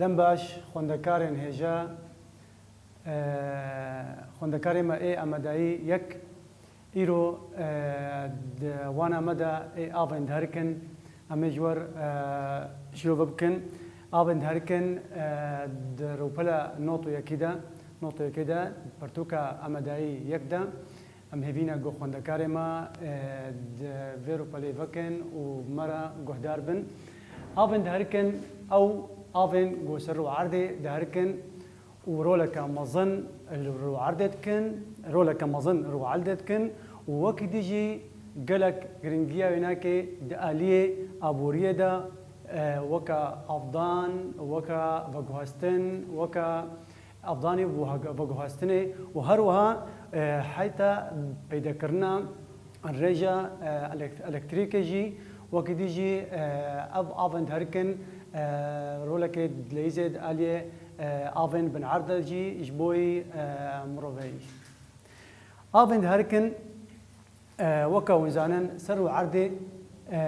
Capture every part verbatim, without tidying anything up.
Dem baş, xwendekarên hêja, e, xwendekarê me ê Amedayî yek. Îro, e, di wana me de ê avên diherikin, em ê ji wer, e, şîrove bikin. Avên diherikin, e, di rûpela not û yekî de, not û yekê de, pirtûka Amedayî yek de, em hêvî ne ku xwendekarê me, e, di vê rûpelê vekin û me re guhdar bin. Avên diherikin, ew avên ku ser rû erdê diherikin, û roleke mezin li rû erdê dikin, roleke mezin rû erdê dikin û wekî dî jî gelek giringiya wênakê di aliyê aboriyê de, e, weke avdan, weke veguhestin, weke avdanê û hag-, veguhestinê û her wiha, e, heyta peydekirina rêja, e, elek-, elektrîkê jî, wekî dî jî, e, ev avên diherikin, e, rolekê dileyîzê di aliyê, e, avên bin erd de jî ji bo yî, e, miroveyî. Avên diherikin, e, weke hûn zanin, ser û erdê, e,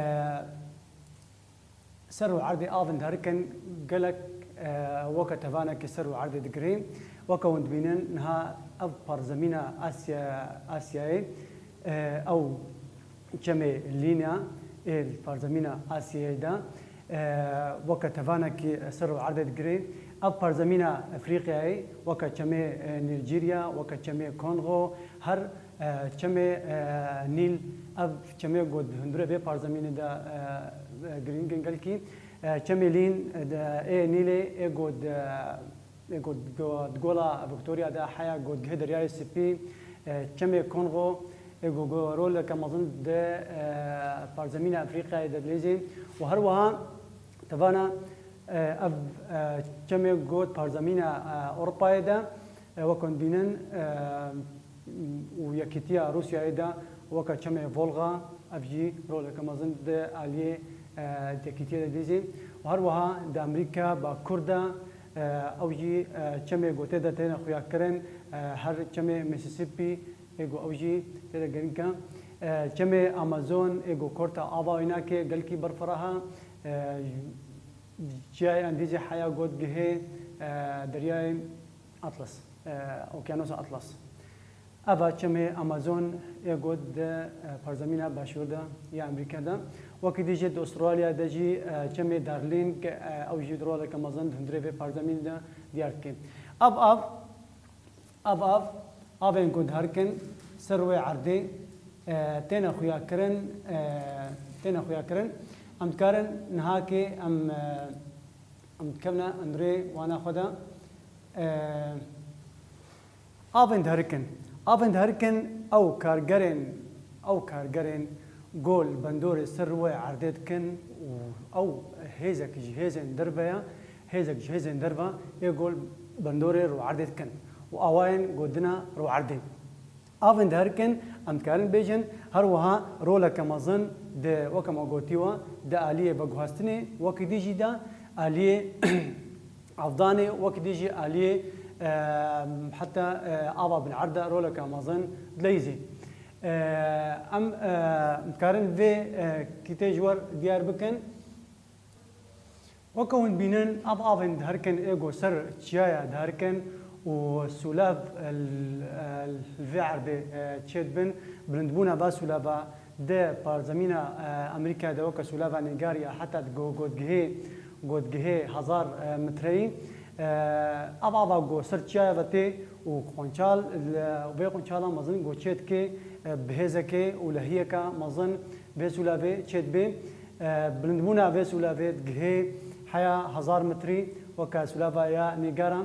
Ser û erdê avên diherikin gelek, e, weke tevanekê ser û erdê digirê. Weke hûn dibînin, niha ev parzemîna Asya, Asyayê, e, ew çemê Lîna ê li parzemîna Asyayê de, e, weke tevanekî ser û erdê digirê. Ev parzemîna Efrîqyayê, weke çemê, e, Nîjerya, weke çemê Kongo, her E, çemê, e, Nîl, ev çemê ku di hundirê vê parzemînê de, e, e, girîng in gelkî. E, çemê Lîn, e, de, ê Nîlê, ê ku di, ê ku di go-, di gola Victoria de heya ku digihê Deryayê Spî, e, çemê Kongo, ê ku, ku roleke mezin di, e, parzemîna Efrîqyayê de dileyîzê û her wiha tevana, e, ev, e, çemê ku di parzemîna, e, Ewropayê de, e, wek hûn dibînin, e, û yekîtiya Rûsyayê de weke çemê Volga, ev jî roleke mezin di aliyê, e, yekîtiyê de dîzî. Û her wiha di Amerîka Bakur de, e, ew jî, e, çemê ku tê de têne xuyakirin, e, her çemê Mississippi ê ku ew jî tê de girîng e. E, çemê Amazon ê ku korta ava wê nake gelkî berfireh e, e, çiyayê endîzî heya ku digihê, e, Deryayê Atlas, e, Okyanosa Atlas. Eva çemê Amazon ê ku di, e, parzemîna başûr de ya Amerîka de. Wekî dî jî di Australya de jî, e, çemê Darling, e, ew jî roleke mezin di hundirê vê parzemînê de diyar dike. Av av, av av, avên ku diherikin ser wê erdê, e, têne xuyakirin, e, têne xuyakirin. Em dikarin niha kê em, e, em dikevne hundirê wana xwe de. E, Avên diherikin. Avên diherikin ew kargerên, ew kargerên ku li bandorê ser rûyê erdê dikin û ew hêzek ji hêzên derve ye, hêzek ji hêzên derve ê ku li bandorê rû erdê dikin û awayên ku dina rû erdê. Avên diherikin, em dikarin bêjin, her wiha roleke mezin di, weke me gotî we, di aliyê veguhestinê, wekî dî jî de aliyê avdanê, wekî dî jî aliyê, e, heta, e, ava bin erd de roleke mezin dileyîzê. E, em, e, dikarin vê, e, kîtê ji we diyar bikin. Weke hûn dibînin, ev avên diherikin ê ku ser çiyaya diherikin û sûlav, e, li, e, li vê erdê, e, çêdibin. Bilindbûna va sûlava di parzemîna, e, Amerîkayê de weke sûlava Nîgarya heta di go-, gotgihê, gotgihê hezar, e, metreyî. E, ev ava ku ser çiyaya ve tê û qonçal, li vê qonçala mezin ku çêdike, e, bi hêzekê û lehiyeke mezin vê sûlavê çêdibe. E, bilindbûna vê sûlavê digihê heya hezar metrî weke sûlava ya Nîgara.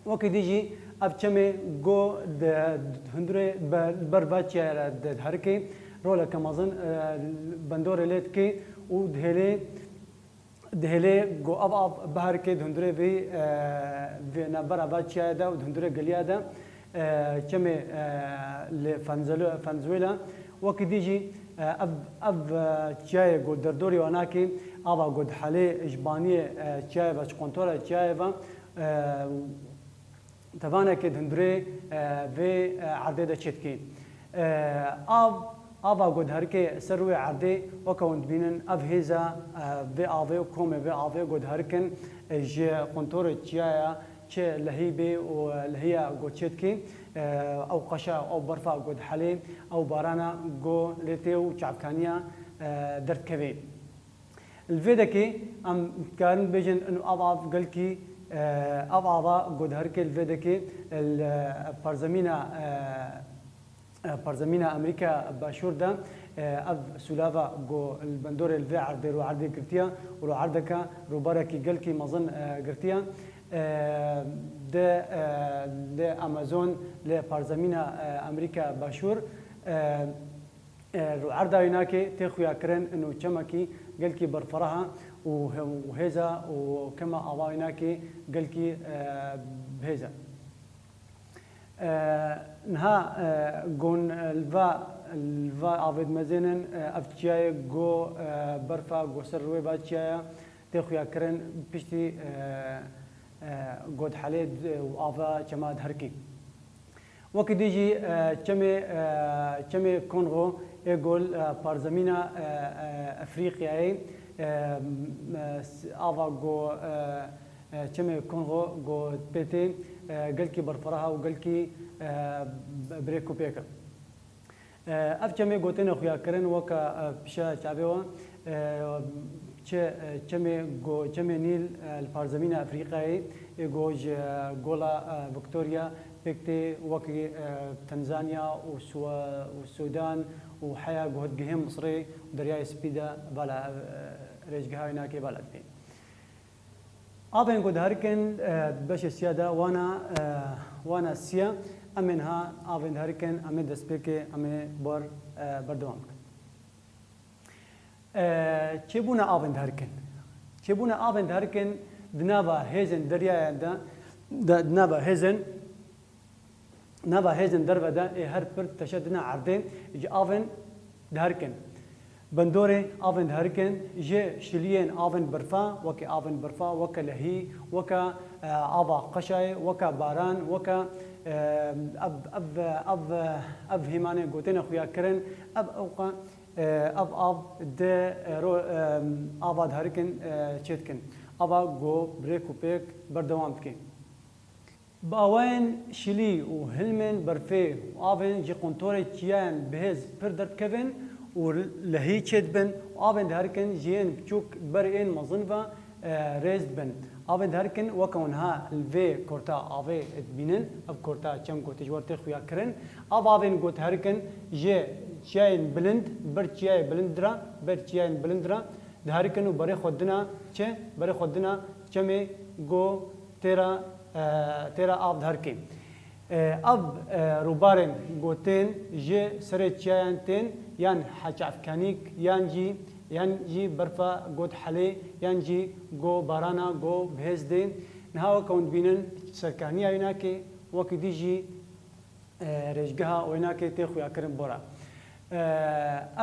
Wekî dî jî ev çemê ku di, di hundirê be-, ber va çiyayê re di, diherike, roleke mezin, e, bandorê lê dike û dihêlê, dihêlê ku ev av biherike di hundirê vê, e, vê navbera va çiyayê de û di hundirê geliya de, e, çemê, e, li Fenzelo-, Fenzuela. Wekî dî jî, e, ev, ev, e, çiyayê ku derdorê wan nake, ava ku dihelê ji baniyê, e, çiyayê ve, ji kontora çiyayê ve, e, tevanekê di hundirê, e, vê, e, erdê de çêdikê. E, av Ava ku diherike ser rûyê erdê, weke hûn dibînin, ev hêza, e, vê avê û komê vê avê ku diherikin, e, ji quntorê çiyaya çi lehî bê û lehiya ku çêdikê, e, ew qeşa, ew berfa ku dihelê, ew barana ku lê tê û çavkaniya, e, derdikevê. Li vê dekê em dikarin bêjin, inu av, av gelkî, e, av, ava ku diherike li vê dekê, li, e, parzemîna, e, e, parzemîna Amerîka Başûr de, e, ev sûlava ku li bandorê li vê erdê, rû erdê girtiye û rû erdeke rûbarekî gelkî mezin, e, girtiye, e, di, e, li Amazon, li parzemîna, e, Amerîka Başûr, e, e, rûerda wînakê tê xuyakirin, ino çemekî gelkî berfireh e û he-, û hêz e û kema ava wînakê gelkî, e, bihêz e. E, niha, e, gon, e, li va, li va avê dimezênin, e, ev çiyayê go, e, berfa go ser rûyê va çiyaya tê xuyakirin piştî, e, e, go dihelê û ava çema diherikî. Wekî dî jî, e, çemê, e, çemê Kongo ê gol, e, parzemîna, e, e, Efrîqyayê, e, m, e, s-, ava go, e, e, çemê Kongo go pê tê, e, gelkî berfireh e û gelkî, e, b-, birêk û pêk e. E, ev çemê gotêne xuyakirin weke, e, pişa çavê we, e, çi, e, çemê go-, çemê Nîl, e, li parzemîna Efrîqayê, ê go ji, e, gola, e, Victoria pêk tê wekî, e, Tanzanya û Swa-, û Sudan û heya guhotgihê Misirê û Deryayê Spî de bala, e, rêzgeha wînakê bala dibê. Avên ku diherikin, e, beşê siya de wana, e, wana siya, em ê niha avên diherikin, em ê destpêkê, em ê bar, e, berdewam bikin. E, çêbûna avên diherikin. Çêbûna avên diherikin di nava hêzên deryayan de, de, di nava hêzên nava hêzên derve de ê her pir teşe dina erdê ji avên diherikin. Bandorê avên diherikin ji şiliyên avên berfa, weke avên berfa, weke lehî, weke, e, ava qeşayê, weke baran, weke, e, ev, ev, ev, ev hêmanê gotêne xuya kirin, ev ewqa, e, ev av di, e, ro-, e, ava diherikin, e, çêdikin. Ava go birêk û pêk berdewam dike. Bi awayên şilî û hilmên berfê û avên ji quntorê çiyayên bihêz pir derdikevin û lehî çêdibin û avên diherikin ji yên biçûk ber ên mezin ve, e, rêz dibin. Avên diherikin weke hûn ha li vê kurta avê dibînin, ev kurta çem ku tê ji we re tê xuya kirin. Av avên ku diherikin ji çiyayên bilind, ber çiyayê bilind re, ber çiyayên bilind re diherikin û berê xwe dina çi? Berê xwe dina çemê ku têra, e, têra av diherikê. E, ev, e, rûbarên ku tên ji serê çiyayan tên, yan heçavkanîk, yan jî, yan jî berfa ku dihelê, yan jî ku barana ku bihêz dê. Niha weke hûn dibînin serkaniya wînakê, wekî dî jî e, rêjgeha oynakê tê xuyakirin bora. E,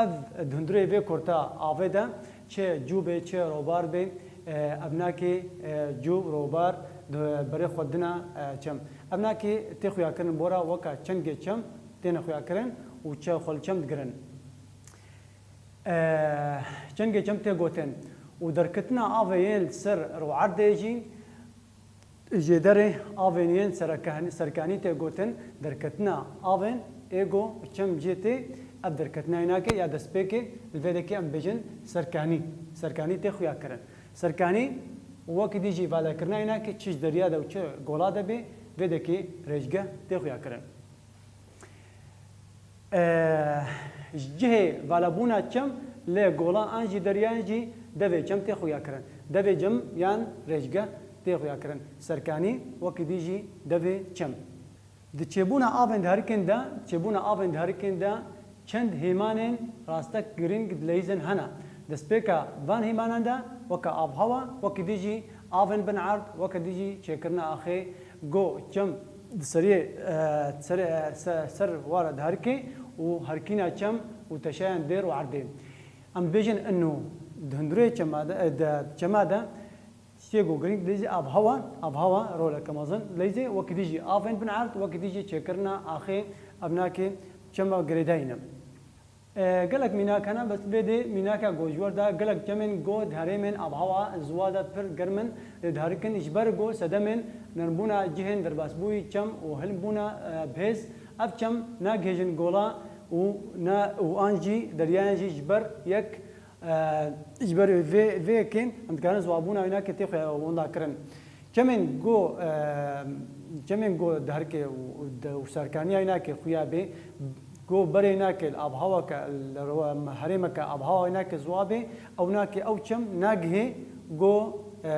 ev di hundirê vê kurta avê de çi cû bê, çi robar bê, e, ev nakê, e, cû, robar di berê xwe dina, e, çem. Ev nakê tê xuyakirin bora weka çengê çem têne xuyakirin û çi xwe li çem digirin. E, çengê çem tê gotin û derketina avê yên li ser rûerdê jî Ji derê avên yên serekanî, serkanî tê gotin, derketina avên ê go çem jê tê, ev derketina wînakê ya destpêkê, li vê dekê em bêjin serkanî. Serkanî tê xuya kirin. Serkanî wekî dî jî valekirina wînakê çi ji derya de û çi gola de bê, vê dekê rêjgeh tê xuya kirin. E, ji cihê valabûna çem lê golan an jî deryayan jî devê çem tê xuya kirin. Devê cem yan rêjgeh tê xuya kirin. Serkanî wekî dî jî devê çem. Di çêbûna avên diherikên de, çêbûna avên diherikên de çend hêmanên rastek girîng dileyîzin hene. Destpêka van hêmanan de weke avhewa, wekî dî jî avên bin erd, wekî dî jî çêkirina axê, go çem di seriyê, e, ser, e, se-, ser wara diherikê û herkîna çem û teşeyan dêr û erdê. Em bêjin ino di hundirê çema de, e, de, çema de tiştê ku girîng dileyzê avhewa, avhewa roleke mezin dileyzê, wekî dî jî avên bin erd, wekî dî jî çêkirina axê, ev nakê çema girêdayî ne. E, gelek mînak hene, bes vê dê mînaka ku ji we re da, gelek çemên ku di herêmên avhewa ziwa de pir germ in, lê diherikin ji ber ku sedemên nermbûna cihên derbasbûyî çem û hilmbûna, e, bihêz, ev çem nagihêjin gola û na, û an jî deryayan jî ji ber yek, e, ji ber vê, vê yekê em dikarin ziwabûna wînakê tê xwe winda kirin. Çemên ku, e, çemên ku diherikin û, û de, û serkaniya wînakê xuya bê, ku berê wînakê li avhaweke, li ro-, herêmeke avhawa wînakê ziwa bê, ew wînakê ew çem nagihê ku, e,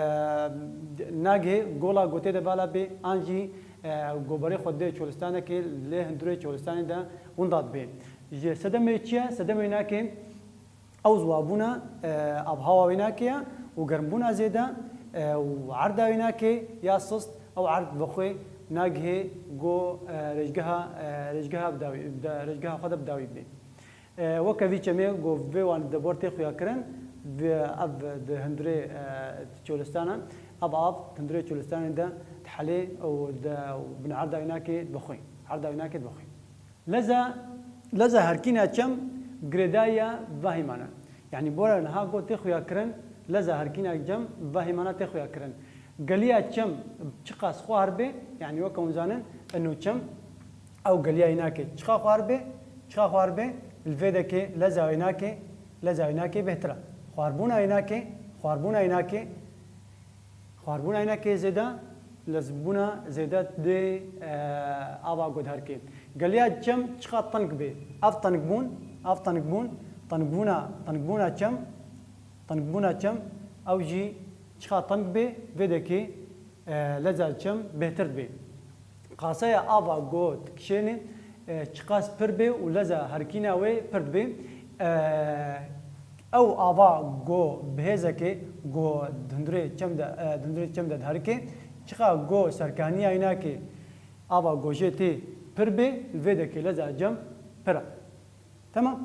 nagihê gola ku tê de vala bê, an jî, e, ku berê xwe dê çolistanekê lê hundirê çolistanê de winda dibê. Ji sedemê çi ye? Sedemê wînakê ew ziwabûna, e, avhawa wînakê ye û germbûna zêde, e, û erda wînakê ya sist, ew erd bi xwe nagihê ku, e, rêjgeha, e, rêjgeha bi dawî, bi da-, rêjgeha xwe de bi dawî bê. E, weke vî çemê ku vê wan di bor tê xuya kirin, vê ev di hundirê, e, çolistana, ev av di hundirê çolistanê de dihelê û di bin erda wînakê dibixwe. Erda wînakê dibixwe. Leza, leza herkîna çem girêdayî ya va hêmanan. Yanî bora niha ku tê xuya kirin, leza herkîna cem va hêmana tê xuya kirin. Geliya çem çiqas xwar bê, yanî weke hûn zanin, ino çem, ew geliya wînakê çiqa xwar bê, çiqa xwar bê, li vê dekê leza wînakê, leza wînakê bêhtir e. Xwarbûna wînakê, xwarbûna wînakê, Xwarbûna wînakê zêde, lezbûna zêde dê, e, ava ku diherikin. Geliya çem çiqa teng bê. Ev tengbûn, ev tengbûn, tengbûna, tengbûna çem, tengbûna çem, ew jî çiqa teng bê, vê dekê, e, leza çem bêhtir dibê. Qaseya ava ku dikişêne, e, çiqas pir bê û leza herkîna wê pir dibe. E, ew ava ku bi hêzekê ku di hundirê çem de, e, di hundirê çem de diherike, çiqa ku serkaniya wînakê ava ku jê tê pir bê, li vê dekê leza cem pir e. Temam.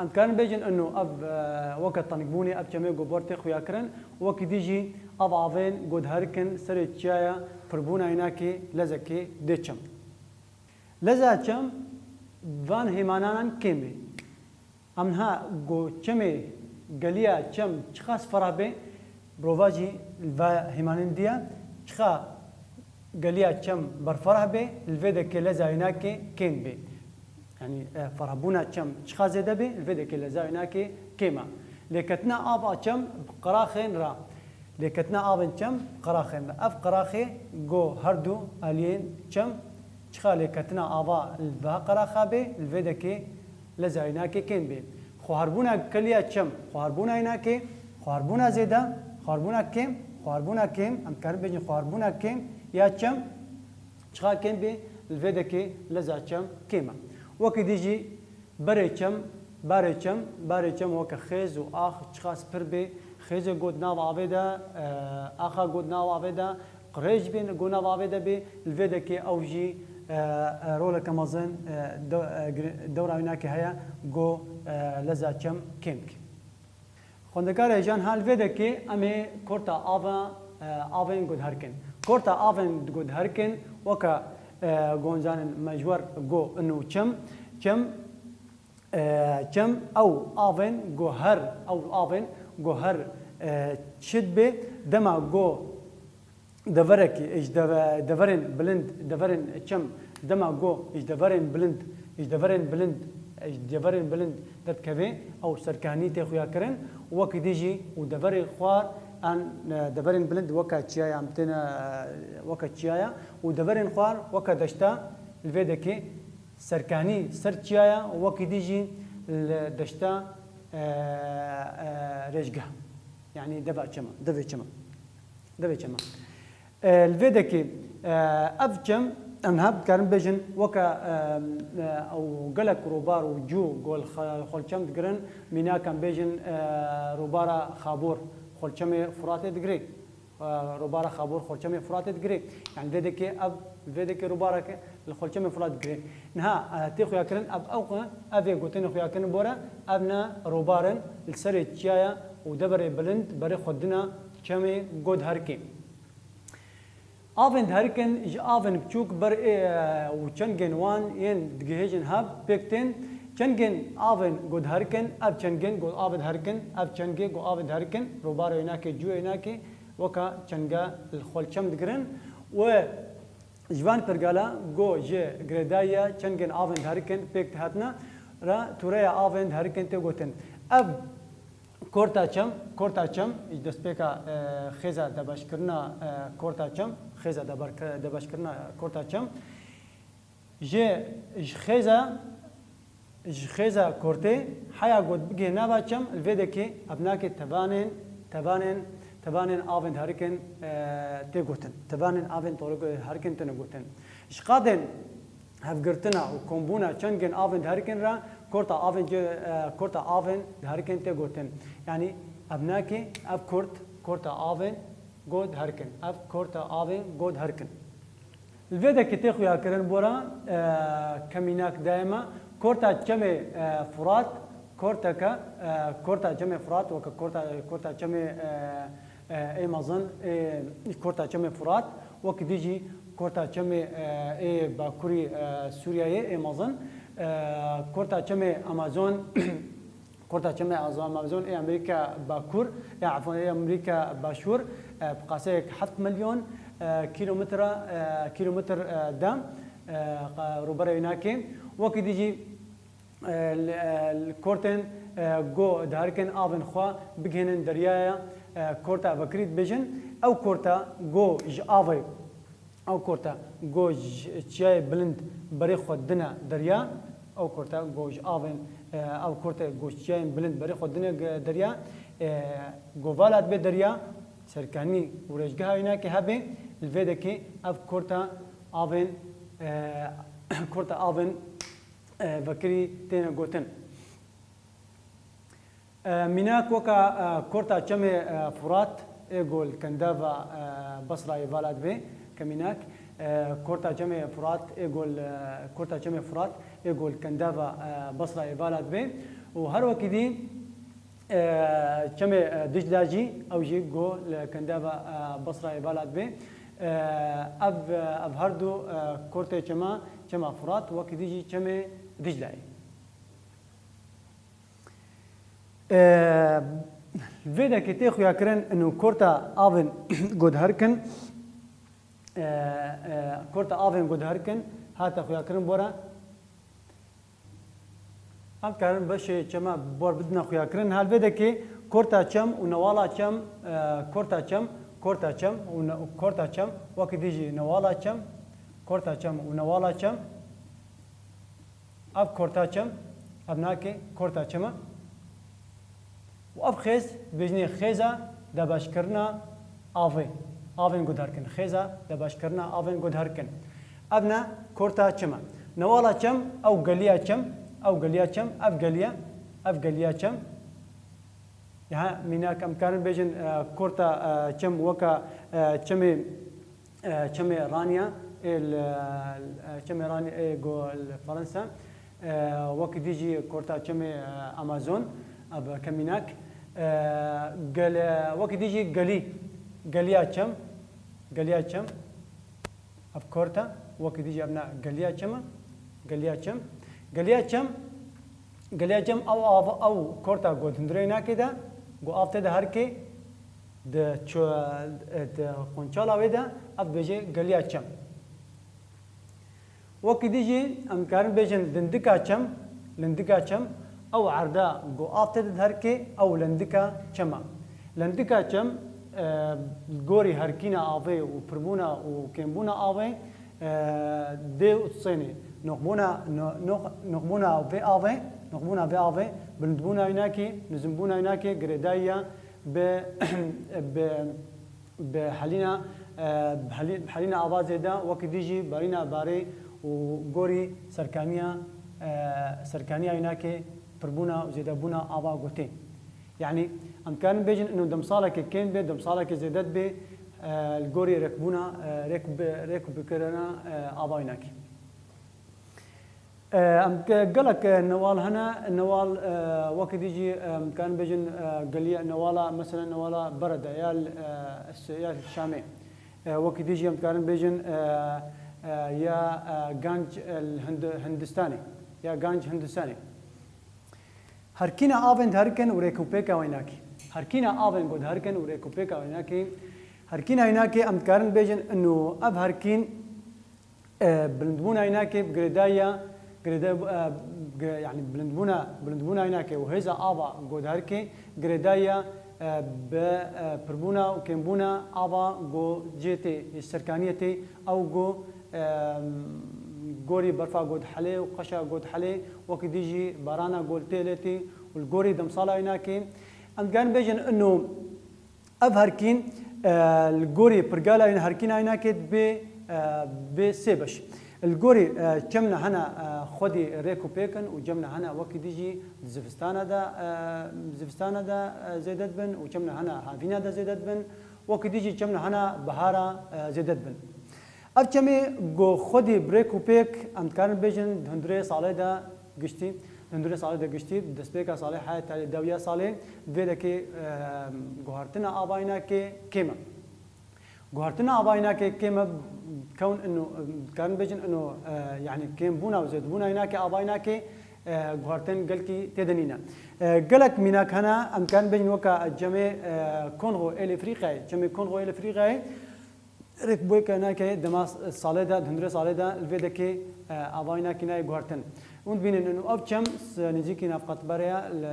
Em dikarin bêjin ino ev, e, weke tengbûnê ev çemê ku bor tê xuya kirin, wekî dî jî ev avên ku diherikin serê çiyaya pirbûna wînakê lezekê dê çem. Leza çem van hêmananan kêm e. Em niha ku çemê geliya çem çiqas ferah bê, rova jî li va hêmanên diya çiqa geliya çem berferah bê, li vê dekê leza wînakê kêm bê. Yanî, e, ferahbûna çem çiqa zêde bê, li vê dekê leza wînakê kêm e. Lêketina ava çem bi qiraxên re. Lêketina avên çem bi qiraxên re. Ev qiraxê ku her du aliyên çem çiqa lêketina ava li va qiraxa bê, li vê dekê leza wînakê kêm bê. Xwarbûna keliya çem, xwarbûna wînakê, xwarbûna zêde, xwarbûna kêm, xwarbûna kêm, em dikarin bêjin xwarbûna kêm ya çem, çiqa kêm bê, li vê dekê leza çem kêm e. Wekî dî jî berê çem, barê çem, barê çem weke xêz û ax çiqas pir bê, xêzê ku di nav avê de, e, axa ku di nav avê de, qirêj bên ku nav avê de bê, li vê dekê ew jî, e, e, roleke mezin, e, de-, e, gir-, dewra wînakê heye ku, e, leza çem kêm dike. Xwendekar hêjan ha li vê dekê em ê korta ava, e, avên ku diherikin. Korta avên ku diherikin weke, e, ku hûn zanin me ji we re got ino çem, çem, e, çem ew avên ku her, ew avên ku her, e, çi dibe dema ku deverekî, ji deve-, deverên bilind, deverên çem, dema ku ji deverên bilind, ji deverên bilind, ji deverên bilind derdikeve, ew serkehnî tê xuya kirin, wekî dî jî û deverê xwar an, e, deverên bilind weke çiyaya em têne, e, weke çiyaya û deverên xwar weke deşta li vê dekê serkehnî ser çiyaya, wekî dî jî li deşta, e, e, rêjgeh. Yanî deva çema, devê çema. Devê çema. E, li vê dekê, e, ev çem, em niha dikarin bêjin, weke, e, e, ew gelek rûbar û cû ku li xe-, xolçem digirin, mînak em bêjin, e, rûbara Xabor, xolçemê Furatê digirê. E, rûbara Xabor, xolçemê Furatê digirê. Yanî vê dekê ev, vê dekê rûbareke li xolçemê Furat digirê. Niha, e, tê xuya kirin, ev, ew, ev ê gotinê xuya kirin bore, ev ne rûbar in, li serê çiyaya û deverê bilind, berê xwe dina çemê ku diherikê. Avên diherikin ji avên biçûk ber ê, û çengên wan yên digihêjin hev pêk tên, Çengên avên ku diherikin, ev çengên ku avê diherikin, ev çengê ku avê diherikin, rûbarê wênakê, cûyê wênakê weka çenge li xwe li çem digirin û ji van pergala ku ji girêdayiya çengên avên diherikin pêk dihatine re tûreya avên diherikin tê gotin. Ev korta çem, korta çem, ji destpêka, e, xêza dabeşkirina, e, korta çem, xêza daberk-, dabeşkirina korta çem, Ji, ji xêza, ji xêza kortê heya got bigihê nava çem, li vê dekê ev nakê tevanên, tevanên, tevanên avên diherikin, e, tê gotin. Tevanên avên tolê diherikin têne gotin. Ji qadên hevgirtina û kombûna çengên avên diherikin re korta avên ce-, e, korta avên diherikin tê gotin. Yanî ev nakê, ev kort, korta avên got diherikin. Ev korta avên got diherikin. Li vê dekê tê xuyakirin bora, e, kemînak daye me. Korta çemê, e, Furat, korteke, e, korta çemê Furat, weke korta, korta çemê, e, e, ê mezin, ê, korta çemê Furat, wekî dî jî korta çemê, e, ê bakurî, e, Sûriyeyê ê mezin, e, korta çemê Amazon, Korta çemê Amazon ê Amerîka Bakur, ê, efwan, ê Amerîka Başûr, e, bi qaseyek heft milyon, e, kîlometre, e, kîlometr, e, de, e, qa-, rûbere wî nake. Wekî dî jî, e, li, e, li kortên, e, go diherikin avên xwe bigihînin deryaya, e, korta vekirî dibêjin. Ew korta go ji avê Ew korta go ji çiyayê bilind berê xwe dine derya, ew korta go ji avên, e, ew korta go ji çiyayên bilind berê xwe dine ge-, derya, e, go vala dibe derya, serkanî û rêzgeha wî nake hebe, li vê dekê ev korta avên, e, korta avên, e, vekirî têne gotin. E, mînak weka, e, korta çemê, e, Furat ê go li kendava, e, Basrayê vala dibe, ke mînak, e, korta çemê Furat ê go li, e, korta çemê Furat ê go li kendava, e, Basrayê vala dibe û her wekî dî, e, çemê, e, Dicla jî ew jî go li kendava, e, Basrayê vala dibe. E, ev, ev her du, e, kortê çema, çema Furat wekî dî jî çemê Diclayê. E, vê dekê tê xuyakirin û korta avên go diherikin, e, e, korta avên go diherikin hate xuyakirin bora. Em karin beşê çema bor bidine xuyakirin. Hal vê dekê korta çem û newala çem, e, korta çem, korta çem û ne-, korta çem, wekî dî jî newala çem, korta çem û newala çem. Ev korta çem, ev nake korta çem e. Û ev xêz, bêjinê xêza dabeşkirina avê, avên gudarkin. Xêza dabeşkirina avên gudarkin. Ev ne korta çem e. Newala çem, ew geliya çem, ew geliya çem, ev geliya, ev geliya çem. Ya mînak em karin bêjin, e, korta, e, çem weka, e, çemê e, çemê Ranya ê li, e, çemê Ranya ê go li Fransa, e, wekî dî jî korta çemê, e, Amazon, ev kemînak, e, gel-, wekî dî jî gelî, geliya çem, geliya çem, ev korta, wekî dî jî ev ne geliya çem e, geliya çem, geliya çem, geliya çem ew av, ew korta go di hundirê wî nake de, go av tê de herkê, Di ço-, di qunçala wê de ev dibêje geliya çem. Wekî dî jî em dikarin bêjin lindika çem, lindika çem, ew erda ku av tê de diherikê, ew lindika çem e. Lindika çem, e, li gorî herkîna avê û pirbûna û kêmbûna avê, e, dê û disênê. Noqbûna, no-, noq-, noqbûna vê avê, noqbûna vê avê, bilindbûna wî nake, nizimbûna wî nake, girêdayî ya bi, bi, bi helîna, e, bi helî-, bi helîna ava zêde, wekî dî jî barîna barê û gorî serkaniya, e, serkaniya wî nake pirbûna û zêdebûna ava gotê. Yanî em dikarin bêjin ino demsaleke kêm be, demsaleke zêde dibe, e, li gorî rêkbûna, e, rêk bi-, rêk bikirina, e, ava wî nake. E, em ke-, gelek, e, newal hene, newal, e, wekî dî jî, e, em dikarin bêjin, e, geliya newala, mesela newala Berede ya li, e, s-, ya li Şamê. E, wekî dî jî em dikarin bêjin, e, e, ya, e, ganc, e, li Hind-, Hindistanê, ya ganc Hindistanê. Herkîna avên diherikin û rêkûpêka wênakê. Herkîna avên ku diherikin û rêkûpêka wênakê. Herkîna wênakê em dikarin bêjin ino ev herkîn, e, bilindbûna wênakê bi girêdayiya, girêda-, e, gi-, yanî bilindbûna, bilindbûna wênakê û hêza ava ku diherikê girêdayiya, e, bi, e, pirbûna û kêmbûna ava ku cihê tê, serkaniyê tê, ew ku, e, gorî berfa ku dihelê û qeşa ku dihelê, wekî dî jî barana ku li tê lê tê û li gorî demsala wênakê. Em dikarin bêjin ino ev herkîn, e, li gorî pirgala wêna herkîna wênakê dibê, e, bê sê beş. Li gorî, e, çemna hene, e, xwedî rêk û pêk in û çemna hene wekî dî jî di zivistana de, e, zivistana de, e, zêde dibin û çemna hene havîna de zêde dibin, wekî dî jî çemna hene bihara, e, zêde dibin. Ev çemê ku xwedî bi rêk û pêk em dikarin bêjin di hundirê salê de giştî, di hundirê salê de giştî, di destpêka salê heta lê dewiya salê, vê dekê, e, guhartina ava wênakê kêm e. Guhartina ava wênakê kêm e, kewn ino, dikarin bêjin ino, e, yanî kêmbûna û zêdbûna wênakê ava wênakê, e, guhartin gelkî tê de nîne. E, gelek mînak hene, em dikarin bêjin weka çemê, e, Kongo êl Efrîqyayê, çemê Kongo êl Efrîqyayê, rêk bûyê ke nake dema salê de, di hundirê salê de li vê dekê, e, ava wênakê nayê guhertin. Hûn dibînin ino ev çem s-, nêzîkî navqetberê ye, li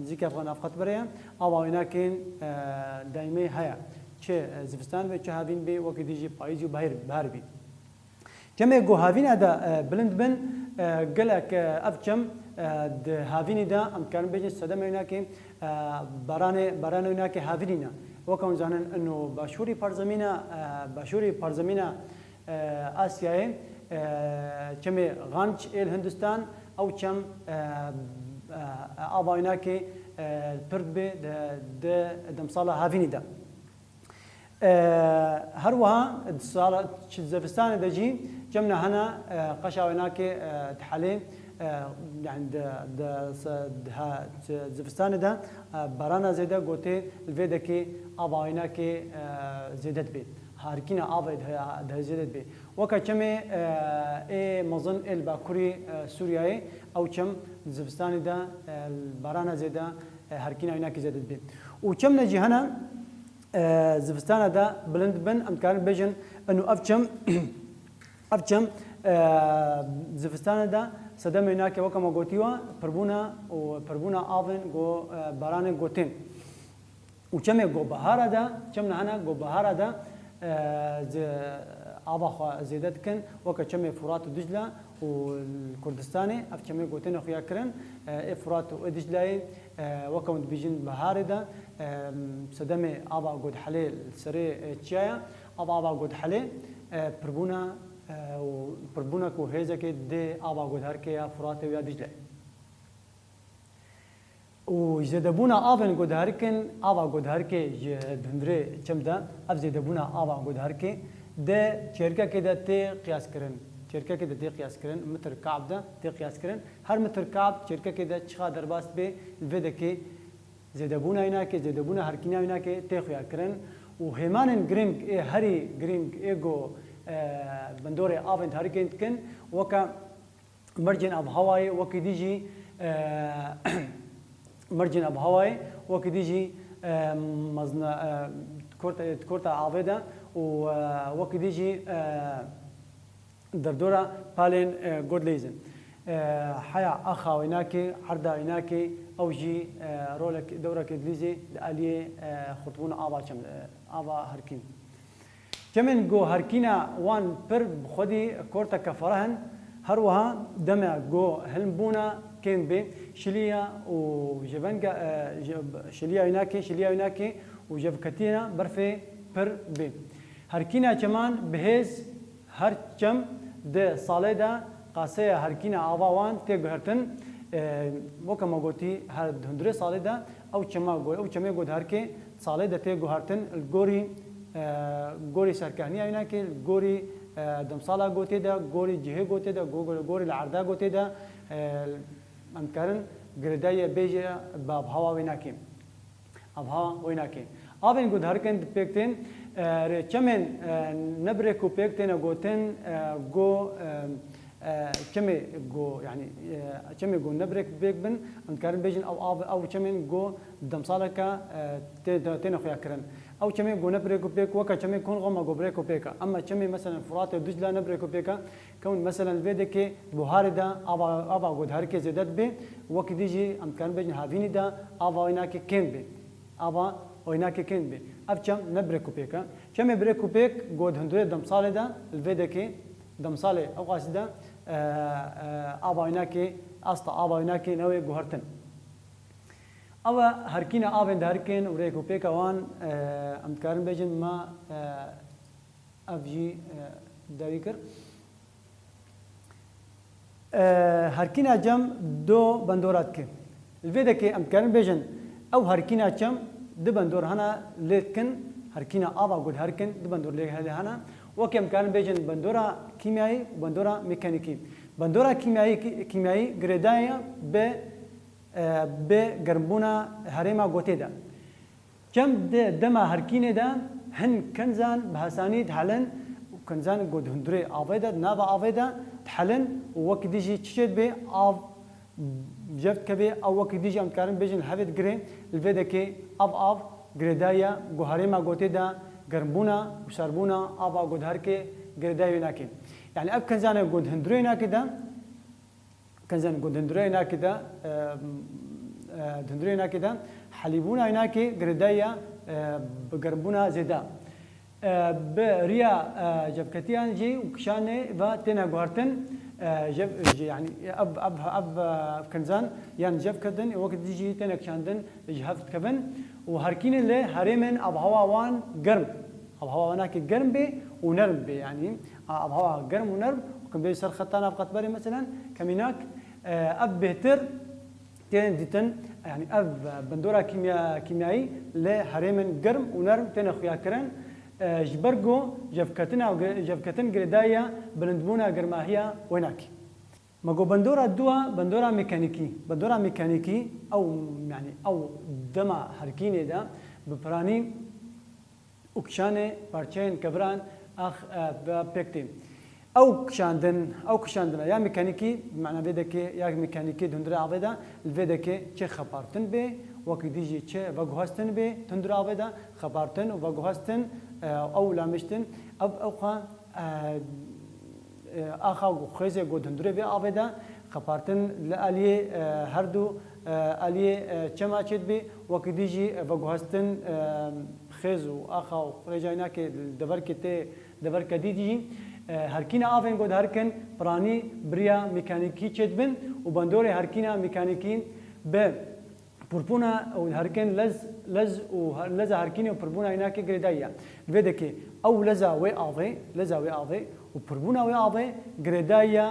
nêzîkî ev navqetberê ye, ava wênakên, e, daîmê heye. Çi, e, zivistan be, çi havîn bê, wekî dî jî payîz û behêr, behar bî. Çemê ku havîna de, e, bilind bin, e, gelek, e, ev çem, e, di havînî de, em dikarin bêjin sedemê wênakê, e, baranê, baranê wênakê havînî ne. Weke hûn zanin ino başûrî parzemîna, e, başûrî parzemîna, e, Asyayê, e, çemê Ganç êl Hindistan, ew çem, e, e, ava wênakê, e, pir dibe di, di demsala havînî de. E, her wiha di sala, çi zivistanê de jî çemna hene, e, qeşa wênakê, e, dihelê, e, yanî di, di, se-, di ha-, çi zivistanê de, e, barana zêde gotê li vê dekê ava wênakê, e, zêde dibe. Harkîna avê di, di zêde dibe. Weke çemê, e, ê mezin ê li bakurî, e, Sûriyeyê, ew çem di zivistanê de, e, barana zêde, e, harkîna wênakê zêde dibe. Û çemne jî hene, e, zivistana de bilind bin, em dikarin bêjin, ino ev çem, ev çem, e, zivistana de sedemê wênakê weke me gotiye, pirbûna û pirbûna avên go, e, baranê gotên. Û çemê go bihara de, çemna hene go bihara de, e, zi-, ava xwe zêde dikin, weke çemê Furat û Dicle, û li Kurdistanê ev çemê gotêne xuya kirin, e, ê Furat û ê Dicleyê, e, weke hûn dibêjin biharê de, e, sedemê ava ku dihelê li serê, e, çiyaya, ava, ava ku dihelê, e, pirbûna, e, û pirbûna ku hêzekê dê ava ku diherikê ya Furatê û ya Dicleyê. Û zêdebûna avên ku diherikin, ava ku diherikê ji di hundirê çem de, ev zêdebûna ava ku diherikê di çêrkekê de tê qiyaskirin. Çêrkekê de tê qiyaskirin, mitir kab de tê qiyaskirin. Her mitir kab çêrkekê de çiqa derbas bê, li vê dekê zêdebûna wênakê, zêdebûna herkîna wênakê tê xuyakirin. Û hêmanên girîng ê herî girîng ê ku, e, bindorê avên diherikê dikin, weke Mercên avhewayê wekî dî jî, e, mercên avhewayê wekî dî jî, e, mezna, e, kurta, kurta avê de û, e, wekî dî jî, e, derdora palên, e, Godleyzin. E, heya axa wênakê, herda wênakê, ew jî, e, rolek, dewrekê dilîzê li aliyê, e, xurtbûna ava çem, e, ava herkîn. Çemên ku herkîna wan pir bi xwedî korteke fereh in, her wiha deme ku hilmbûna kêm bê, şiliya û jevenga, e, je-, şiliya wênakê, şiliya wênakê û jevketîna berfê pir bê. Herkîna çeman bi hêz, her çem di salê de qaseya herkîna ava wan tê guhertin. E, weke me gotî, her di hundirê salê de ew çema go-, ew çemê ku diherikê salê de tê guhertin, li gorî, e, gorî serkehniya wênakê, li gorî, e, demsala gotê de, gorî cihê gotê de, go-, go-, gorî li erda gotê de, e, em dikarin girêdayî bêje bi avhewayê wênakê. Avhewayê wênakê. Avên ku diherikin di pêk tên, e, rê çemên, e, ne bi rêk û pêk têne gotin, e, go, e, E, çemê ku, yanî, e, çemê ku ne bi rêk û pêk bin, em dikarin bêjin ew av, ew çemên ku demsaleke, e, tê-, tê-, têne xuyakirin. Ew çemê ku ne bi rêk û pêk, weke çemê Kongo me ku bi rêk û pêk e. Ema çemê, meselen, Furat û Dicle ne bi rêk û pêk e. Kewin, meselen, li vê dekê buharê de ava, ava ku diherikê zêde dibe, wekî dî jî em dikarin bêjin havînî de ava wê nakê kêm be. Ava wê nakê kêm be. Ev çem ne bi rêk û pêk e. Çemê bi rêk û pêk ku di hundirê demsalê de, li vê dekê demsalê ewqasî de, e, e, ava wê nakê, asta ava wê nakê newê guhertin. Ew e herkîna avên diherikên û rêk û pêka wan, e, em dikarin bêjin me, e, ev jî, e, dawî kir. E, herkîna cem do bendora dike. Li vê dekê em dikarin bêjin, ew herkîna çem di bendor hene lê dikin, herkîna ava ku diherikin di bendor lê hene. Wekî em dikarin bêjin bendora kîmyayî û bendora mekanîkî. Bendora kîmyayî, kîmyayî girêdayî ye bi, e, bi germbûna herêma gotê de. Çem di dema herkînê de hin kinzan bi hesanî dihelin û kinzan ku di hundirê avê de, di nava avê de dihelin û wekî dî jî çi çê dibe, av jev dikeve, ew wekî dî jî em dikarin bêjin li hevê digire, li vê dekê ev av girêdayî ye ku herêma gotê de germbûna û serbûna ava ku diherike girêdayî wê nake. Yanî ev kinzanê ku di hundirê nake de, Kinzên ku di hundirê nakê de, e, e, di hundirê nakê de helîbûna nakê girêdayî ye, e, bi germbûna zêde. E, bi riya, e, jevketiyan jî û kişanê ve têne guhertin, e, jev-, jî, yanî ev, ev, ev, e, kinzan yan jevkirin, wekî dî jî têne kişandin, ji hev dikevin û herkînê li herêmên avhewa wan germ. Avhewa wan nakê germ bê û nerm bê, yanî a-, avhewa germ û nerm, wekî bê ser xeta navqetberê, meselen, kemînak, e, ev bêhtir tên dîtin, yanî ev, e, bendora kîmya-, kîmyayî li herêmên germ û nerm têne xuyakirin, e, ji ber ku jevketina, jevketin girêdayî ye bilindbûna germahiya wê nakê. Me got bendora dû a, bendora mekanîkî. Bendora mekanîkî, ew, yanî ew dema herkînê de bi piranî û kişanê parçeyên keviran ax, e, ve pêk tê. Ew kişandin, ew kişandina ya mekanîkî, bi mana vê dekê ya mekanîkî di hundirê avê de, li vê dekê çi xepartin bê, wekî dî jî çi veguhestin bê di hundirê avê de, xepartin û veguhestin, e, ew lamiştin, ev, ew xwe, e, e, axa ku xêzê ku di hundirê vê avê de xepartin li aliyê, e, her du, e, aliyê, e, çema çêdibê, wekî dî jî, e, veguhestin, e, xêz û axa û rêca wê nakê li deverkê tê, deverke dî jî, e, herkîna avên ku diherikin piranî bi riya mekanîkî çêdibin û bendorê herkîna mekanîkî bi pûrpûna û herikên lez, lez û her-, leza herkînê û pirbûna wê nakê girêdayî ye. Li vê dekê ew leza wê avê, leza wê avê û pirbûna wê avê girêdayî ye,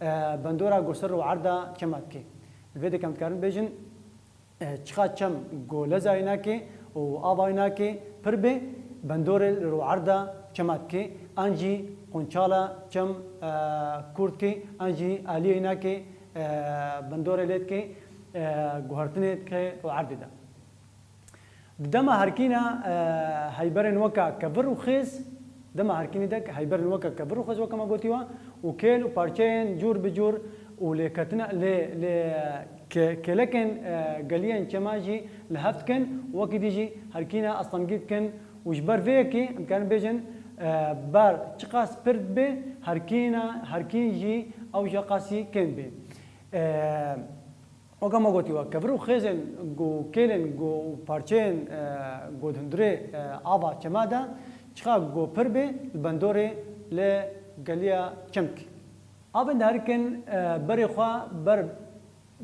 e, bendora ku ser rûerda çema dike. Li vê dekê em dikarin bêjin, e, çiqa çem ku leza wê nakê û ava wê nakê pir bê, bendorê li rûerda çema dike, an jî qunçala çem, e, kûr dike, an jî aliyê wê nakê, e, bendorê lê dike, e, guhertinê dike û erdê de. Di dema herkîna, e, heyberên weka kevir û xêz, dema herkînê de heyberên weka kevir û xêz, weke me gotî we, û kêl û parçeyên cûr bi cûr û lêketina, lê, lê, ke-, kêlekên, e, geliyên çema jî li hev dikin, wekî dî jî herkîna astengî dikin û ji ber vê yekê em karin bêjin, e, ber çiqas pir dibe, herkîna, herkîn jî ew jî qasî kêm bê. E, Weke me gotî we, kevir û xêzên ku kêlên ku û parçeyên, e, ku di hundirê, e, ava çema de, çiqa ku pir bê, li bendorê li geliya çem dike. Avên diherikin, e, berê xwe ber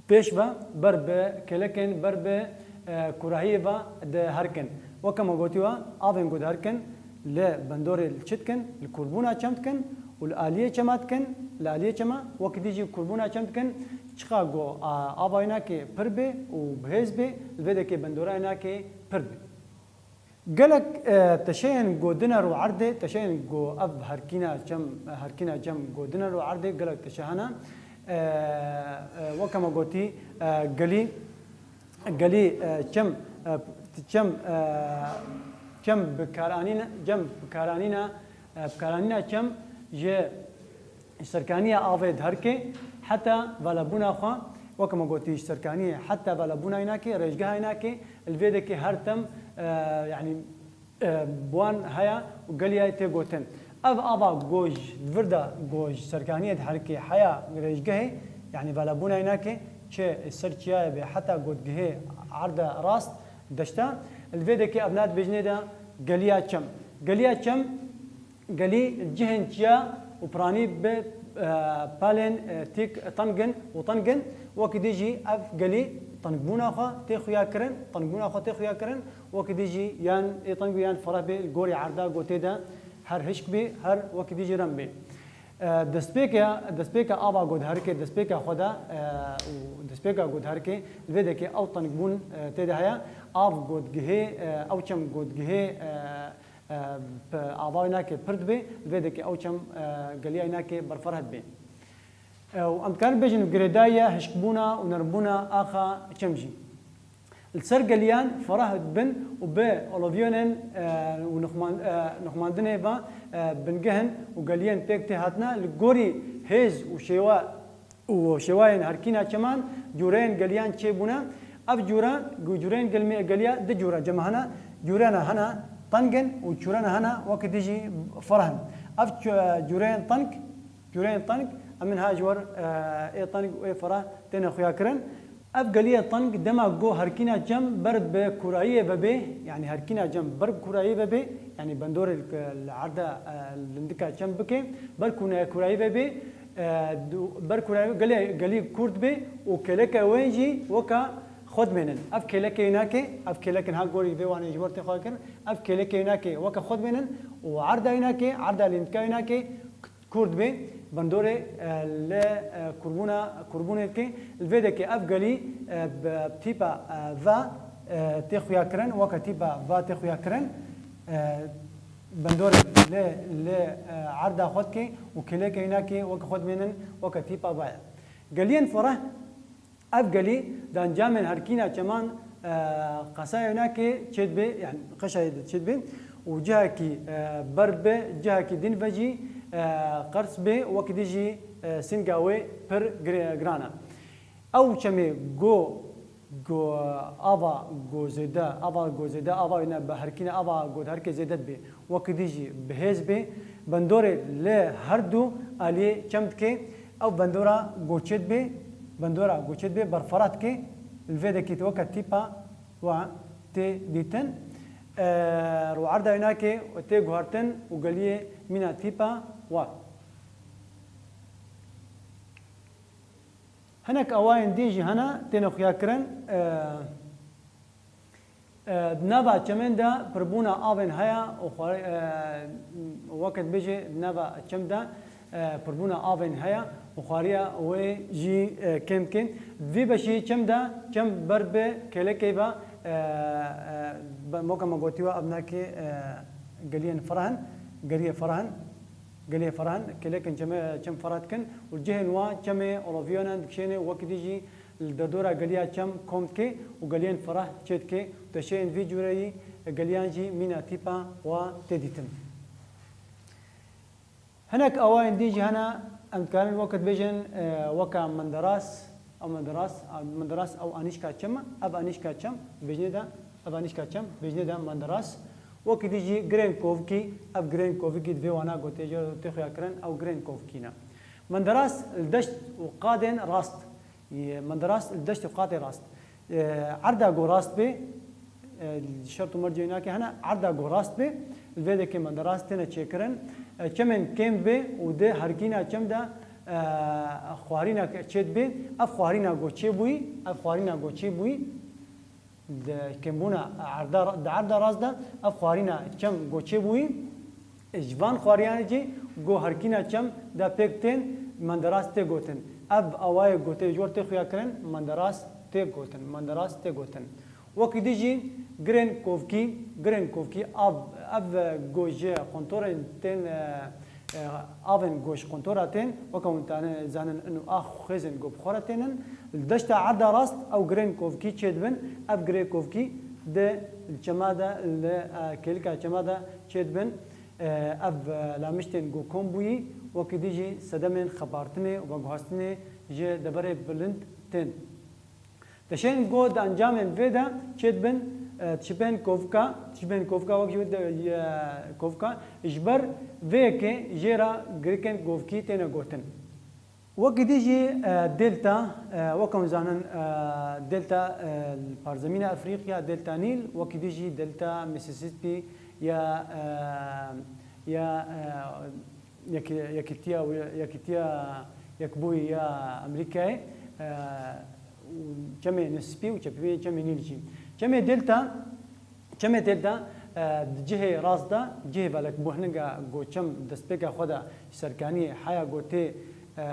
pêş ve, ber bi kêlekên, ber bi, e, kurahiyê ve diherikin. Weke me gotî we, avên ku diherikin, li bendorê li çi dikin? Li kûrbûna çem dikin û li aliyê çema dikin, li aliyê çema, wekî dî jî kûrbûna çem dikin, çiqa ku, a, ava wê nakê pir bê û bi hêz bê, li vê dekê bendora wê nakê pir bê. Gelek, e, teşeyên ku dine rû erdê, teşeyên ku ev herkîna çem, herkîna çem ku dine rû erdê, gelek teşe hene. E, e, weke me gotî, e, gelî, Gelî, e, çem, e, çem, e, çem bikaranîn-, çem bikaranîna, e, bikaranîna çem ji, Ji serkaniya avê diherike heta velebûna xwe, weke me gotî, ji serkaniyê heta velebûna înakê, rêjgeha înakê, li vê dekê her tim, e, yanî, e, bi wan heye û geliyayê tê gotin. Ev ava ku ji vir de ku ji serkaniyê diherike heya rêjgehê, yanî velebûna înakê, çi ser çiyayê bê heta ku digihê erde rast, deşta, li vê dekê ev ne dibêjinê de geliya çem. Geliya çem, gelî cihên çiya û piranî bi, e, pelên, e, tîk teng in û teng in. Wekî dî jî ev gelî tengbûna xwe tê xuya kirin, tengbûna xwe tê xuya kirin. Wekî dî jî yan ê teng bê yan fereh bê, li gorî erda ku tê de her hişk bê, her wekî dî jî rem bê. E, destpêke, destpêka ava ku diherike, destpêka xwe de, e, û destpêka ku diherike, li vê dekê ew tengbûn, e, tê de heye. Av ku digihê, e, ew çem ku digihê, e, e, bi ava înakê pir dibe, li vê dekê ew çem, e, geliya înakê berfereh dibe. E, û em dikarin bêjin girêdayî ye hişkbûna û nermbûna axa çem jî. Li ser geliyan fereh dibin û bi oloviyonên, e, û nixman-, e, nixmandinê ve, e, bingeh in û geliyên pêk tê hatine. Li gorî hêz û şêwe û şêwayên herkîna çeman cûreyên geliyan çêbûne. Ev cûre, cûreyên gelmê-, geliya du cûre cem hene. Cûrena hene teng in û cûrena hene wekî dî jî fereh in. Ev cû-, cûreyên teng, cûreyên teng, em ê niha ji wer, e, ê teng û ê fereh têne xuya kirin. Ev geliyê teng dema ku herkîna cem ber bi kûrayiyê ve bê, yanî herkîna cem ber bi kûrayiyê ve bê, yanî bendorê li, li erda, e, lindika çem bike, ber kûne-, kûrayî ve bê, e, du-, ber kûrayî gelê, gelî kûrt bê û kêleke wê jî weke xwe dimênin. Ev kêleke înakê, ev kêleke niha gorî vê wanê ji wer tê xuya kirin, ev kêleke înakê weke xwe dimênin û erda înakê, erda lindika înakê, kûrt bê, bendorê, e, li, e, kûrbûna, kûrbûnê dike. Li vê dekê ev gelî, e, bi tîpa, e, va, e, tê xuya kirin, weke tîpa va tê xuya kirin. E, bendorê li, li, e, erda xwe dike û kêleke înakê weke xwe dimênin, weke tîpa va ye. Geliyên fereh, Ev gelî di encamên herkîna çeman, e, qesaya înakê çêdibe, yanî qeşayê de çêdibe û cihekî, e, ber dibe, cihekî din ve jî, e, qers bê, wekî dî jî, e, sînga wê pir gir-, giran e. Ew çemê go, go, ava go zêde, ava go zêde, ava wî ne bi herkîna, ava go herkê zêde dibe. Wekî dî jî bi hêz bê, bendorê li her du aliyê çem dike. Ew bendora goçê dibê, bendora goçê dibê berfara dike, li vê dekî weke tîpa wa tê dîtin. E, rûerda wî nake tê guhartin û geliyê mîna tîpa wa. Hinek awayên dî jî hene têne xuya kirin. E, E, di nava çemên de pirbûna avên heye û xwar-, e, weke dibêje di nava çem de, e, pirbûna avên heye û xwariya wê jî, e, kêm dike. Di vî beşî çem de, çem ber bi kêlekê ve, e, e, be-, moka me gotî we ev nake, e, geliyên ferah in, geliyê ferah in, geliyê ferah in, kêlekên çemê, çem ferah dikin û cihên wa çemê oloviyan in, dikişêne û wekî dî jî li derdora geliya çem kom dike û geliyên ferah çê dike û teşeyên vî cûreyî geliyan jî mîna tîpa wa tê dîtin. Hinek awayên dî jî hene, em dikarin weke dibêjin, e, weke menderas, ew menderas, a, menderas ew anîşka çem e, ev anîşka çem, bêjinê de, ev anîşka çem, bêjinê de menderas. Wekî dî jî girên kovikî, ev girên kovikî di vê wana gotê jê tê xuya kirin, ew girên kovikî ne. Menderas li deşt û qadên rast. Yê menderas li deşt û qadê rast. E, erda ku rast bê, e, şert û mercê wî nake hene, erda ku rast bê, li vê dekê menderas têne çêkirin. E, çemên kêm bê û di herkîna çem de, e, xwarîna çê dibê. Ev xwarîna ku çêbûyî, ev xwarîna ku çêbûyî, Di kêmbûna erda, di erda rast de ev xwarîna çem ku çêbûyî, ji van xwariyan jî ku herkîna çem de pêk tên, menderas tê gotin. Ev awayê ku tê ji wer tê xuya kirin, menderas tê gotin, menderas tê gotin. Wekî dî jî girên kovkî, girên kovkî av, ev ku ji qontorên tên, e, E, avên ku ji qontora tên, weke hûn tane zanin, ino ax xêzên ku bi xwe re tênin. Li deşta erda rast ew girên kovkî çêdibin. Ev girê kovkî di çema de, li, e, kêlika çema de çêdibin. E, ev, e, lamiştên ku kom bûyî Wekî dî jî sedemên xebartinê û veguhastinê ji deverê bilind tên. Deşên go di encamên vê de çêdibin, e, tişibên kovka, tişibên kovka wek jî de, e, kovka, ji ber vê yekê jê re girikên govkî têne gotin. Wekî dî jî, e, delta, e, wek em zanin, e, delta, e, li parzemîna Efrîqya, delta Nîl, wekî dî jî delta Mississippi ya, e, ya, e, yek-, yekîtiya, yekîtiya yekbûyî ya Amerîkayê, e, û çemê Mississippi û çepî çemê Nîl jî. Çemê delta, çemê delta, e, di cihê rast de, cihê velek buhninga go çem destpêka xwe de ji serkaniyê heya go tê, e,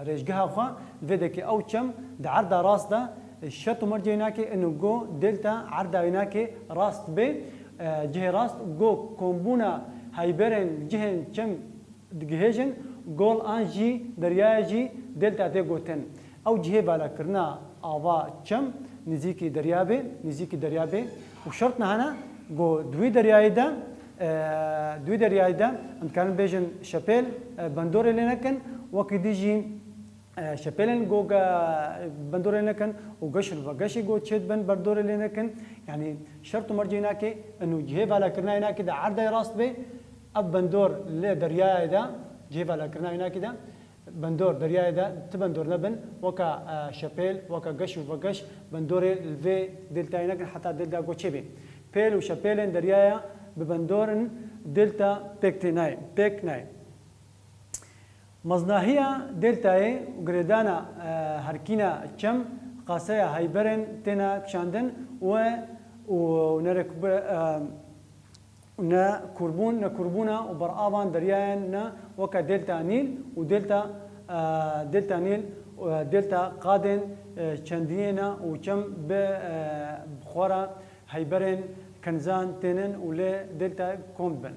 rêjgeha xwe, vê dekê ew çem di erda rast de, e, şert û mercê wî nake ino go delta erda wî nake rast bê, e, cihê rast go kombûna heyberên cihên çem digihêjin, gol an jî deryaya jî delta tê gotin. Ew cihê valakirina ava çem nêzîkî derya bê, nêzîkî derya bê û şert niha ne ku di wî deryayê de, e, di wî deryayê de em dikarin bêjin şepêl, e, bendorê lê nekin, wekî dî jî, e, şepêlên go ge-, bendorê nekin û geş û vegeşê go çêdibin bendorê lê nekin. Yanî şert û mercê nake ino cihê valakirina yê nake de erdayê rast bê, ev bendor lê deryayê de, cihê valakirina yê nake de, bendor deryayê de ti bendor nebin, weka, e, şepêl, weka geş û vegeş, bendorê li vê deltayê nekin heta delta go çêbê. Pêl û şepêlên deryaya bi bendorin delta pêk tê nayê, pêk nayê. Meznahiya deltayê û girêdana, e, herkîna çem qaseya heyberên têne kişandin û, û nerekbe-, e, û ne kurbûn, ne kurbûna û beravan deryayan ne weke delta Nîl û delta, e, delta Nîl, e, delta qadên, e, çendiniyê ne û çem bi, e, xwe re heyberên kenizan tênin û lê delta kom dibin.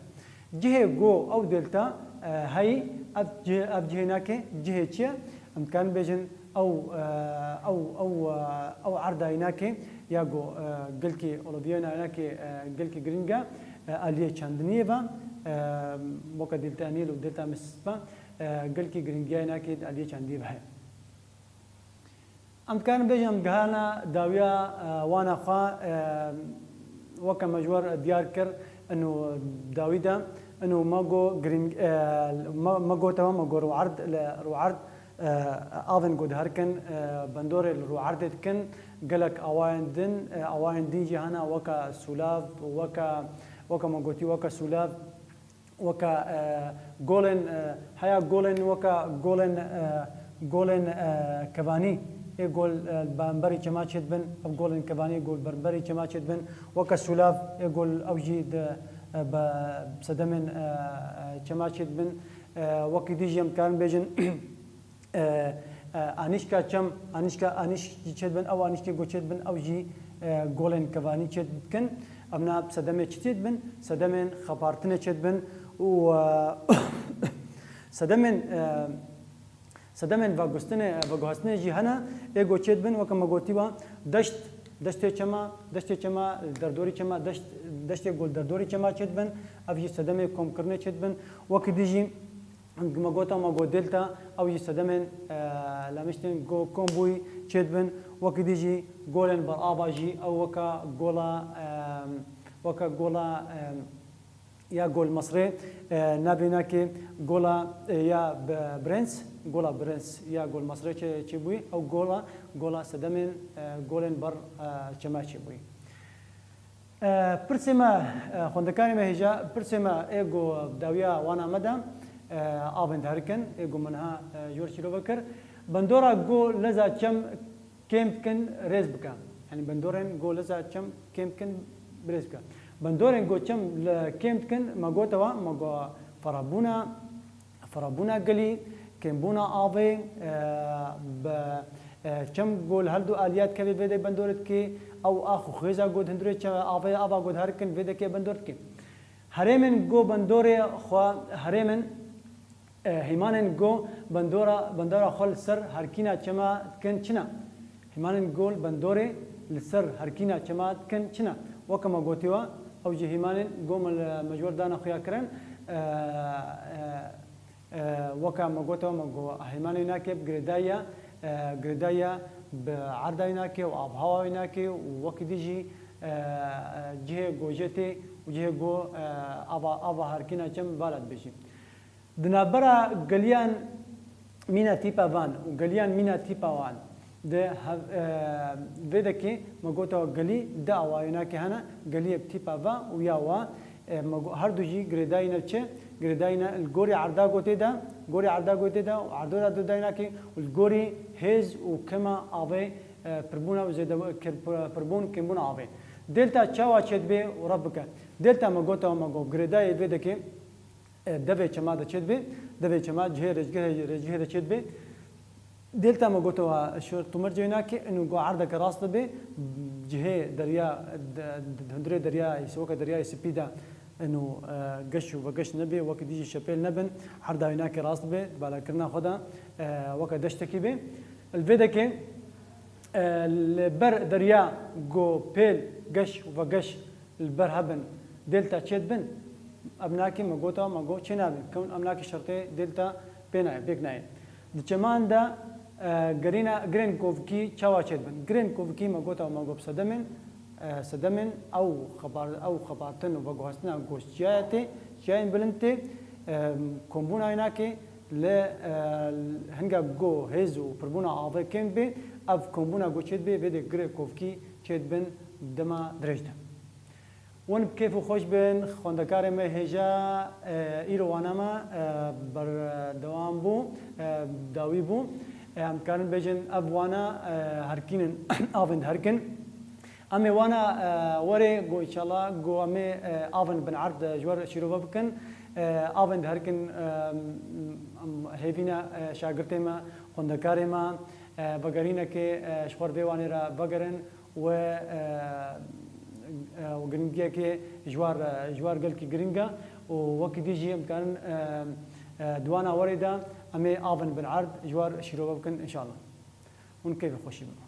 Cihê go ew delta, e, heyî, ev cih-, ev cihê nake, cihê çi ye? Em dikarin bêjin ew, e, ew, ew, e, ew erdayî nake ya go, e, gelkî oliviyena nake, e, gelkî giring e, e, aliyê çandiniyê ve, e, weke delta Nîl û delta Mississippi, e, gelkî giringiyayê nake aliyê çandiniyê ve heye. Em dikarin bêjin em gihana dawiya, e, wana xwe, e, weke me ji we diyar kir, ino dawî de, ino me got giring, e, me, me gotewe, me got rûerd, li rûerd, e, avên ku diherkin, e, bendorê li rûerdê dikin, gelek awayên din, e, awayên din jî hene weke sûlav, weke, weke me gotî weke sûlav, weke, e, golên, e, heya golên weke golên, e, golên, e, kevanî, ê gol, e, li bemberî çema çêdibin, ev golên kevanî gol bemberî çema çêdibin, weke sûlav, ê gol ew jî di, e, be sedemên, e, e, çema çêdibin. E, wekî dî jî em dikarin bêjin, e, e, anîşka çem, anîşka, anîş jî çêdibin, ew anîşkê ku çêdibin, ew jî, e, golên kevanî çêdikin. Em na sedemê çi çêdibin? Sedemên xepartinê çêdibin û, e, sedemên, e, sedemên vegustinê, veguhastinê jî hene, ê ku çêdibin, weke me gotî we, deşt, deştê çema, deştê çema, derdorî çema, deşt, deştê ku li derdorî çema çêdibin, ev jî sedemê komkirinê çêdibin. Wekî dî jî, me gota, me got delta, ew jî sedemên, e, lemiştên go-, kombûyî çêdibin, wekî dî jî golên berava jî, ew weke gola, e, weke gola, e, ya gol Mesrê, e, navê nake gola, e, ya Be-, Brens, gola Brens ya gol Mesrê çê-, çêbûyî, ew gola, gola sedemên, e, golên ber, e, çema çêbûyî. E, pirsê me, e, xwendekarê me hêja, pirsê me ê ku dawiya wana me de, e, avên diherikin, ê ku min ha, e, jor çîrove kir. Bendora ku leza çem kêm dikin, rêz bike. Yanî bendorên ku leza çem kêm dikin, rêz bike. Bendorên ku çem li kêm dikin, me gotewa, me got ferabûna, Firabûna gelî, kêmbûna avê, e, bi, e, çem ku li her du aliya dikeve vê de bendor dike, ew ax û xêza ku di hundirê çe-, avê ava ku diherikin vê dekê bendor dike. Herêmên ku bendorê xwe, herêmên, e, hêmanên ku bendora, bendora xwe li ser herkîna çema dikin çi ne? Hêmanên ku li bendorê li ser herkîna çema dikin çi ne? Weke me gotiye, ew jî hêmanên ku me li, me ji we re dane xuya kirin, e, e, E, weke me gote, me got heymanê nake bi girêdayiya, e, girêdayiya bi erdayê nake û avhawayê nake û wekî dî jî, e, e, cihê gojê tê û cihê go, e, ava, ava herkîna çem vala dibêjî. Di navbera geliyan mîna tîpa van û geliyan mîna tîpa wan de hev-, e, vê dekê me gote gelî di awayê nake hene, geliyê bi tîpa va û ya wa, e, me go-, her du jî girêdayî ne çi? Girêdayî ne li gorî erda gotê de, gorî erda gotê de û erdo de dodayî nake û li gorî hêz û kema avê, e, pirbûna û zêde-, kir-, pir-, pirbûn kêmbûna avê. Delta çawa çêdibe û ref bike? Delta me gote me got girêdayê vê dekê, e, devê çema de çêdibe, devê çema cihê rêzgehê, rêzgehê de çêdibe. Delta me gote wa şor tu mercê nake, inu go erdeke rast dibe, cihê derya, de, de, hundirê deryayê, weke deryayê spî de, inu, e, geş û vegeş nebe, wekî dî jî şepêl nebin, erdayê nake rast dibe, balakirina xwe de, e, weke deştekî be. Li vê dekê, e, li ber derya go pêl geş û vegeş li ber hebin, delta çêdibin, em nakê me gota, me got çê nabin. Kewn em nakê şertê delta pê nayê, pêk nayê. Di çeman de, e, gerîna, girên kovikî çawa çêdibin? Girên kovikî me gota, me got sedemên, e, sedemên ew xebar-, ew xebatin û veguhastina ku çiyayê tê, çiyayên bilind tê, e, kombûna wê nakê li, e, hinga go hêz û pirbûna avê kêm bê, ev kombûna go çêdibê, vê dê girê kovikî çêdibin dema dirêj de. Hûn bi kêf û xweş bin, xwendekarê me hêja, e, îro wana me, e, berdewam bû, e, dawî bû. E, em dikarin bêjin ev wana, e, herkînin, avên diherkin. Em ê wana, e, werê, go înşallah, go em ê, e, avên bin erd, e, ji we re şîrove bikin. E, avên diherkin, e, em, hêvî ne, e, şagirtê me, xwendekarê me, e, vegerînekê, e, ji xwe re vê wanê re vegerin. We, e, e, giringiyekê ji war, e, ji war gelkî giring e û wekî dî jî em dikarin, e, e, di wana werê de em ê avin bin erd ji war şîrove bikin înşallah. Hûn keyfê xweşî bin.